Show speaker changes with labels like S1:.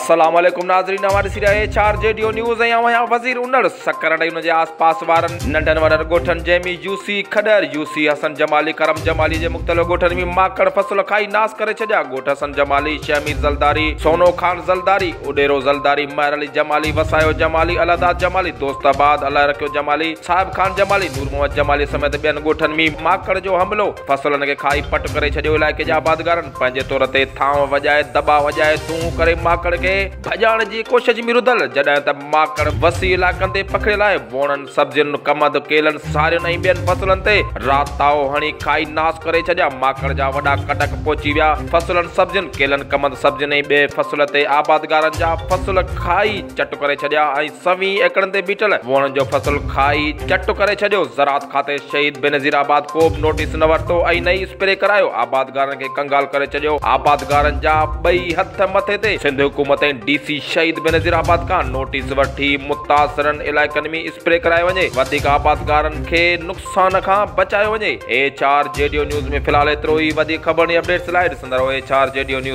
S1: السلام عليڪم ناظرين اوهان ڏسي رهيا H R G D news ۽ آئون آهيان وزير انڙ سڪرنڊ ۽ ان جي آس پاس وارن ننڍن وڏن ڳوٺن جنهن ۾ U C Khaddar U C Hassan Jamali Karam Jamali جي مختلف ڳوٺن ۾ ماڪڙ فصل کائي ناس ڪري ڇڏيا ڳوٺ حسن جمالي شهمير زلداري سونو خان زلداري اڏيرو زلداري مهر علي جمالي وسايو جمالي الهداد جمالي دوست آباد الله رکيو جمالي صاحب خان جمالي نور محمد جمالي سميت ٻين ڳوٺن ۾ ماڪڙ جو حملو فصلن کي کائي پٽ ڪري ڇڏيو علائقي جي آبادگارن پنهنجي طور تي ٿانو وڄائي دٻا وڄائي دونهون ڪري ماڪڙ کي ڀڄائڻ جي ڪوشش ۾ رڌل جڏهن ته ماڪڙ وسيع علائقن تي پکڙيل آهي ووڻن سبزين ڪمند ڪيلن سارين ۽ ٻين فصلن تي راتاهو هڻي کائي ناس ڪري ڇڏيا ماڪڙ جا وڏا ڪٽڪ پهچي ويا فصلن سبزين ڪيلن ڪمند سبزين ۽ ٻئي فصل تي آبادگارن جا فصل کائي چٽ ڪري ڇڏيا ۽ سوين ايڪڙن تي بيٺل ووڻن جو فصل کائي چٽ ڪري ڇڏيو، زراعت کاتي شهيد بينظير آباد ڪو به نوٽيس نه ورتو ۽ نه ئي اسپري ڪرايو، آبادگارن کي ڪنگال ڪري ڇڏيو، آبادگارن جا ٻئي هٿ مٿي تي، سنڌ حڪومت ۽ ڊي سي شهيد بينظير آباد کان نوٽيس وٺي متاثرن علائقن ۾ اسپري ڪرايو وڃي، وڌيڪ آبادگارن کي نقصان کان بچايو وڃي، H R G D news ۾ في الحال ايترو ئي، وڌيڪ خبرن ۽ اپڊيٽس لاء ڏسندا رهو H R G D news.